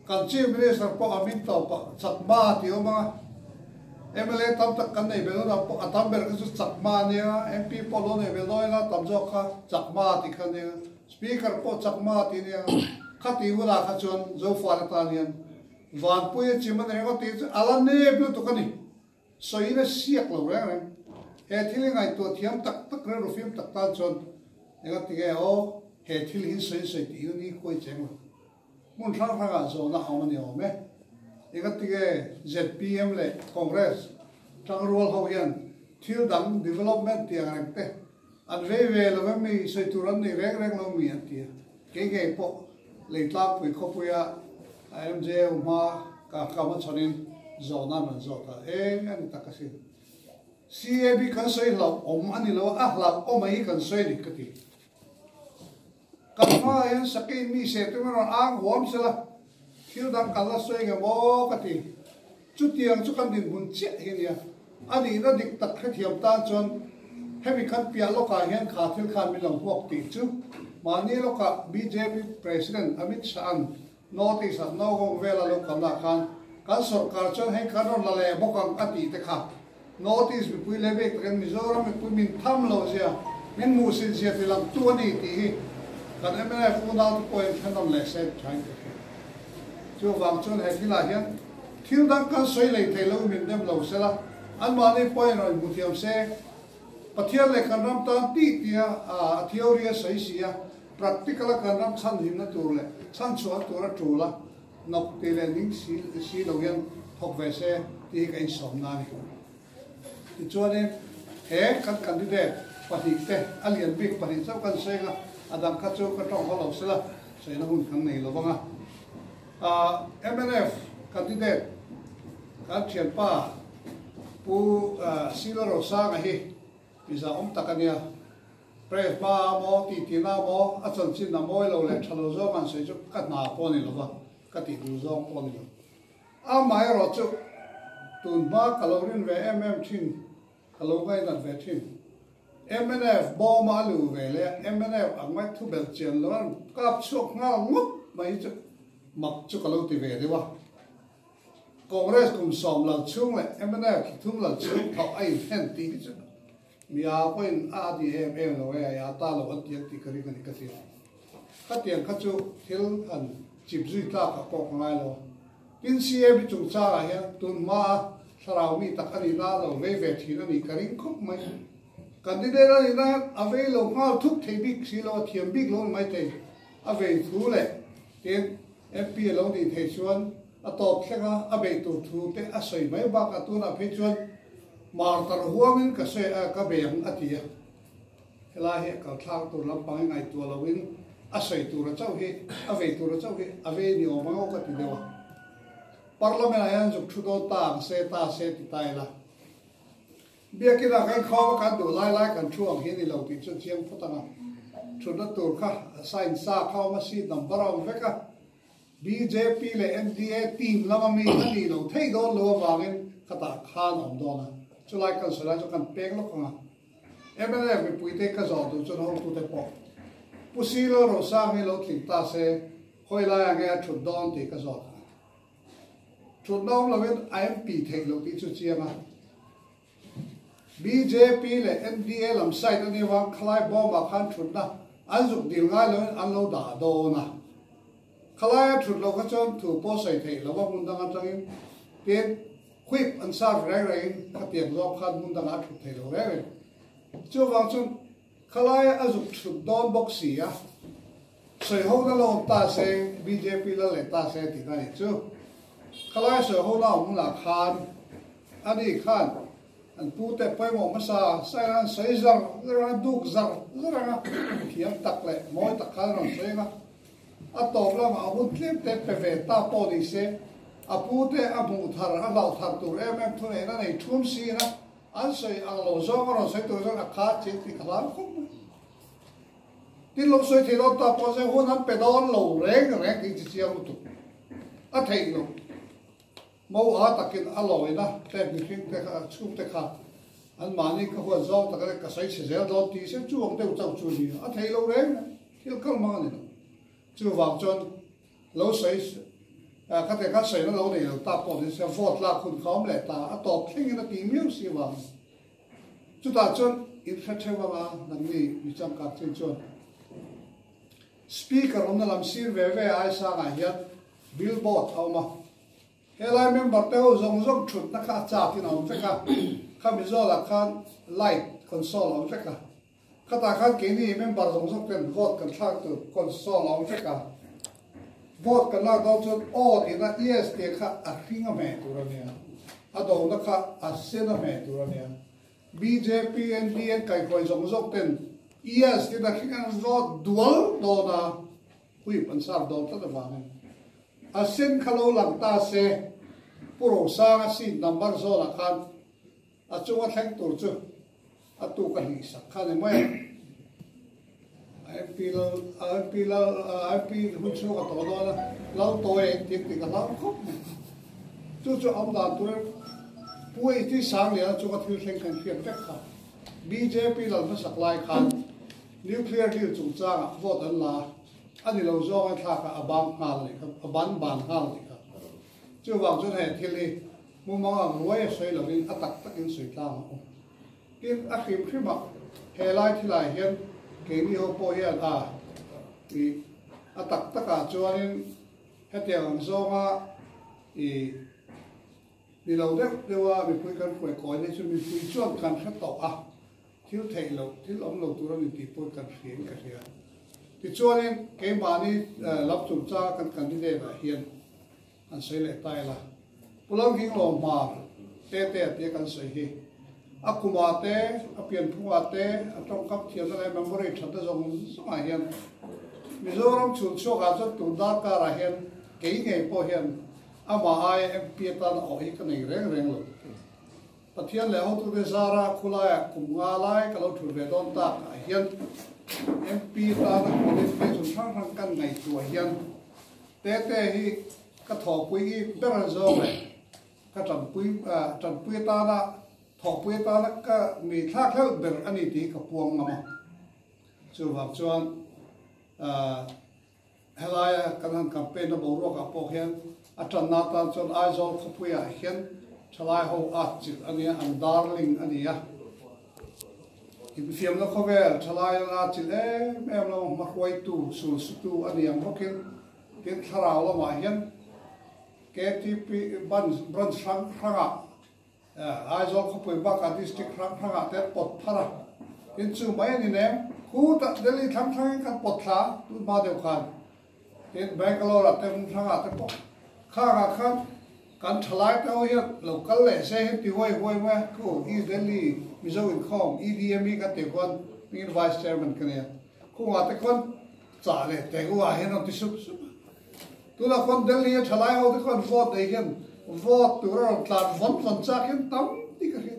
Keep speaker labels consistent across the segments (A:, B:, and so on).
A: Kan Chief Minister pawh a hming tawpah Chakma tih a awm ang a, mla tam tak kan nei belh hunah pawh a tam ber kha chu Chakma a nia, MP pawh lo nei belh dawn ila tam zawk kha Chakma tih kha a nia, Speaker pawh Chakma tih a nia, khati hunah kha chuan Zofate tan hian Vanpui a chim a ni ringawt tih chu a la nep lutuk a ni. Sawiin a siak lo reng reng. He thil hi ngaihtuah thiam tak tak rilru fim tak tan chuan engatinge aw he thil hi sawi sawi tih hi ni khuai cheng lo. Hmun hrang hrangah zawhna a awm a ni awm e. Engatinge zpm leh Congress tangrual ho hian thil dang development tih ang reng te an vei ve lo em mi, sawi tur an nei reng reng lo mi an ti a. Kei ngei pawh Leitlangpui khawpuia MJU hma ka kam a chhanin zawhna an rawn zawt a, eng a ni tak asin. CAB kan sawi hlauh awm a ni lo a, a hlauh awm a hi kan sawi a ni ka ti. Kan hmaah hian sakei mi seh tum erawh ang huam sela, thil dang kan la sawi nge maw ka ti. Chutiang chu kan dinhmun chiah hi a nia. A nihna dik tak hrethiam tan chuan hemi kan piah lawkah hian kha thil khan min lo hmuak tih chu mahni lawkah bjp President Amit Shah-a'n North East-ah Nowgong vela lo kalnaah khan kan sorkar chuan hei kan rawn la leh bawk ang a tih te kha North East mipui leh bik takin Mizoram mipui min tham lo zia, min hmuhsit zia ti lang tu a ni tih hi kan mnf unaute pawhin thenawm leh se thain ka hria. Chuvang chuan he thilah hian thil dang kan sawi lei thei lo min dem lo sela, anmahni pawhin rawn hmu thiam se. Pathian leh kan ram tan tih tia a theory a sawi si a, practical a kan ram chhanhimna tur leh chhanchhuahna tur a tul a, Nawk ti leh ning si si lo hian thawk ve se tih hi ka insawm na a ni. Tichuanin he kan candidate pahnih te a lian bik pahnih chauh kan sawi ang a, a dang kha chu ka tawng haw lo sela sawina hun kan nei lo vang a. Mnf candidate kan thianpa Pu Sila Rosanga hi miza awm tak a nia. Press hma a maw, tih tihna a maw, a chanchin a mawi lo leh tha lo zawng an sawi chu ka hna pawh a ni lo va, ka tih duh zawng pawh a ni lo. Amaherawh chu tun hma ka lo rin ve em em thin, ka lo ngainat ve thin. Mnf bawma a luh ve leh mnf ang mai thu belh chian lo an kap chhuak nghal ngawt mai hi chu mak chu ka lo ti ve deuh a. Congress kum sawm lal chhung leh mnf thum lal chhung thawh a inhen tih hi chu Mia pawhin a a ti em em lo e, a ta lo an ti an tih ka ring a ni ka ti a. Khatiang kha chu thil han chip zui tlak ah pawh ka ngai lo a. Tin CAB chungchang ah hian tun hma a thlarau mi tak a nihna a lo vei ve thin a nih ka ring khawp mai. Candidate a nihna hian a vei lo nghal thup thei bik si lo, a thiam bik lo ni maithei. A vei thu leh tin MP a lo nih theih chuan a tawp thleng a, a beih tur thu te a sawi mai bakah tunah phei chuan Martar huamin ka sawi a, ka bei ang a ti a. Helai hi a kal thlak tur lampang hi ngaihtuah loin a sawi tura chauh hi, a vei tura chauh hi a vei ni awm ang aw ka ti deuh a. Parliament ah hian zuk thu dawn ta ang se, ta se ti ta ila. Biakina kan khawm a kan duh lai lai kan thu ang hi ni lo tih chu chiang phawt ang a. Thutna tur kha sign sa kha awm a, seat number a awm vek a. Bjp leh NDA team lama mi a nih lo thei dawn lo avangin khatah khan a awm dawn a, chulai kan sawi lai chu kan peng lawk ang a. Mnf mipuite ka zawh duh chuan hotute pawh Pu Silo Rosang hi lo tling ta se khawi laiah nge a thut dawn tih ka zawt ang a. Thutna awm lovin a MP theih loh tih chu chiang a. Bjp leh NDA lam side a nih avang khalai bawmah khan thutna an zuk dil ngai loin an lo dah dawn a. Khalaia thut loh kha chuan thu pawh sawi theih lo a hmun dang atangin tin whip an serve reng rengin khatiang zawng khan hmun dangah a thut theih lo reng reng. Chuvang chuan khalaia a zuk thut dawn bawk si a, sawi ho na lo awm ta se bjp lal leh ta se tihna a nih chu. Khalaia sawi ho na awm hunah khan Ani khan an pute pawimawh hmasa sain an sawi zar zar ang a, duk zar zar ang a, thiam tak leh mawi tak khan a rawn sawi ang a. A tawp lamah a hun tlem te pe ve ta pawh ni se, a pute a hmuh thar, a hlauh thar tur em em thuneihna nei thum siin a, an sawi ang lo zawng a rawn sawi tur chuan a kha chiang tih ka hlau khawp mai. Tin lo sawi thei dawn ta pawh se hun an pe dawn lo reng reng tih chi chiang lutuk a theih loh. Mo a takin a lawina te mihring te kha chhung te kha an mahni ka huat zawng tak a ka sawi chhe zel dawn tih se chu ang deuh chauh chu ni a theih lo reng a, thil kal mang a ni lo. Chuvang chuan lo sawi Khatiang khan sawina lo nei lo ta pawh ni se vote lak hun kha awm leh ta a tawp thlengin a tih miau si avangin chutah chuan in hre theuh anga nangni mi changkang chin chuan Speaker awmna lam sir ve ve aisangah hian billboard a awm a. Helai member te ho zawng zawng thutna kha a chak in a awm vek a, khami zawlah khan light console a awm vek a. Khatah khan keini member zawng zawng ten vote kan thlak tur console a awm vek a. Vote kan lak dawn chuan aw tihna yes tih kha a hring a hmeh tur a nia, a dona kha a sen a hmeh tur a nia. Bjp, NDA kaihhruai zawng zawng ten yes tihna hring an vote dual dawn a, whip an serve dawn tlat avangin. A sen kha lo lang ta se, Pu Rosanga seat number zawnah khan a chunga thleng tur chu a tuk a hlih sak kha ni mai a. MP lal, MP lal, MP hun chhung a tawh dawn a, lal tawi a intik tih ka hlau khawp mai. Chu chu awm dan turin Pu HT Sangliana chunga thil thleng kan hriat vek kha. Bjp lal hmasak lai khan Nuclear deal chungchangah vote an la a. A ni lo zawng a thlak a, a bang nghal leh kha, a ban ban nghal leh kha. Chuvang chuan hei thil hi mumang ang ruai a sawi lovin a tak takin sawi tlang a awm. Tin, a hrim hrim a, he lai thilah hian keini ho pawh hian a ih a tak takah chuanin hetiang ang zawnga ih ni lo deuh deuh a mipui kan hruai kawi hi chu mipui chuan kan hre tawh a. Thil theih loh, thil awm lo tur a ni tih pawh kan hria in ka hria. Tichuanin keimahni lam chungchanga kan candidate ah hian han sawi leh ta ila. Pu Lalnghinglawm Hmar te te a tia kan sawi hi a kumah te, a pianphungah te, a tawngkam thiamna leh memory thatna zawng zawngah hian Mizoram chhunchhuakah chuan tun darkarah hian kei ngei pawh hian amah aia MP atan a awh hi ka nei reng reng lo. Pathian leh hotute zara khulaiah kum nga lai ka lo thut ve dawn tak ah hian MP tana qualification hrang hrang kan ngaihtuah hian Tete hi ka thawhpui i ber zawng leh ka tanpui tanpui atana thawhpui atana ka mi thlak hleuh ber a ni tih hi ka puang ngam a. Chuvang chuan Helaia kan han campaign na boruakah pawh hian a tanna atan chuan Aizawl khawpuiah hian thalai ho at chilh a nia, an darling a ni a. Infiamna khawvel thalai an at chilh em em lo, hmahruaitu, sulsutu a ni ang bawkin tin thlarau lamah hian KTP branch hrang hrangah Aizawl khawpui bakah district hrang hrangah te an pawt phar a, tin chu mai a ni nem. Khutah Delhi thlang thlangin kan pawt thla a, tun hma deuh khan. Tin Bangalore ah te hmun hrangah te pawh khangah khan kan thalai te ho hian lo kal leh se hian ti huai huai mai a, khu East Delhi Mizo inkhawm EDME kan tih khuan hmingin Vice Chairman ka nia, khungah te khuan chah leh teh u ah hian rawn ti sup sup a. Tunah khuan Delhi a thalai ho te khuan vote nei hian vote tur a rawn tlan vawn vawn chak hian tam tih ka hria.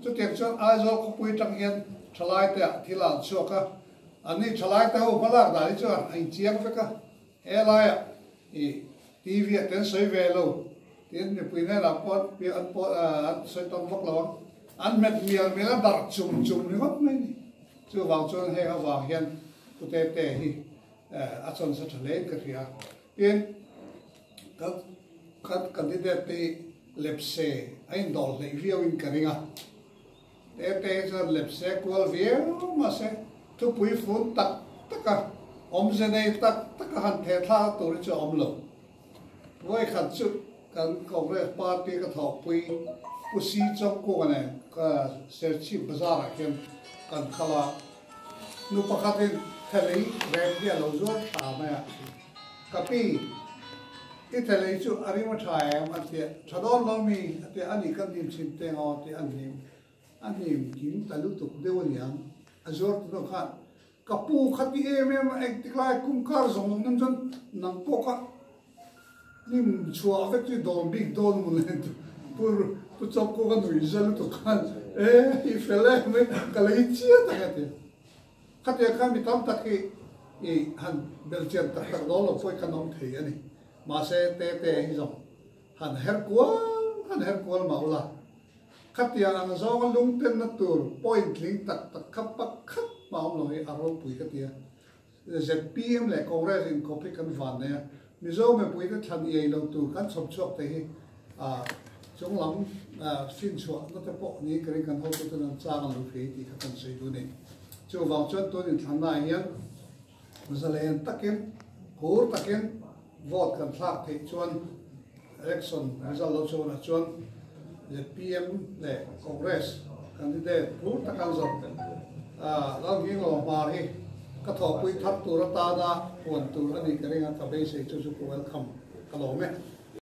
A: Chutiang chuan Aizawl khawpui atang hian thalai te ah thil a an chhuak a, anni thalai te ho hmalak dan hi chuan a inchiang vek a, he laiah ih TV ah te an sawi ve lo tiin mipui hnenah pawh an pawh an sawi tam vak lo ang, an hmet mial mial a darh chum chum ringawt mai a ni. Chuvang chuan heng avang hian pute te hi a chawn sa tha hle in ka hria. Tin, kan kan candidate te hi lepse a indawh hleih viau in ka ring a. Te te hi chuan lepse kual viau mahse thupui fun tak tak a, awmze nei tak tak a han theh thlak tur hi chu a awm lo. Vawikhat chu kan Congress party ka thawhpui Pu Si Chawngkunga nen Serchhip Bazar ah hian kan kal a. Nu pakhatin thelei rep hi a lo zuar tha mai a, Ka pi, i thelei chu a rim a tha em? a ti a, Tha dawn lo mi? a ti a, A nih ka hnim chhin teng aw tih a hnim, a hnim kim ta lutuk deuh a niang, a zuar tu nu khan, Ka pu kha ti em em a, engtik lai kum kar zawng awm nan chuan nang pawh kha Hnim chhuah vek chu dawm bik dawn mu le pu pu chawpko ka nuih za lutuk khan e i fel em mai ka lei chiah tak a ti. Khatia khan mi tam tak hi i han belchian tak tak dawn lo pawh hi kan awm thei a ni. Mahse te te hi zawng han her kual han her kual mah ula. Khatia ang zawnga lungtenna tur point tling tak tak kha pakhat mah awm lo hi a ropui ka ti a. Zpm leh Congress inkawp hi kan van nei a. Mizo mipuite thlan iai lo tur kan chhawp chhuak thei hi chung lam finchhuahna te pawh niin ka ring kan hotuten an chang an lo hria hi tih kha kan sawi duh a ni. Chuvang chuan tun inthlannaah hian zalen takin, phur takin vote kan thlak theih chuan election result lo chhuahna chuan zpm leh Congress candidate phur taka an zawrh Lalnghing Lawmhmar hi ka thawhpui thar tur atana puan tur a nih ka ring a, ka beisei chu chu ka welcome ka lawm e.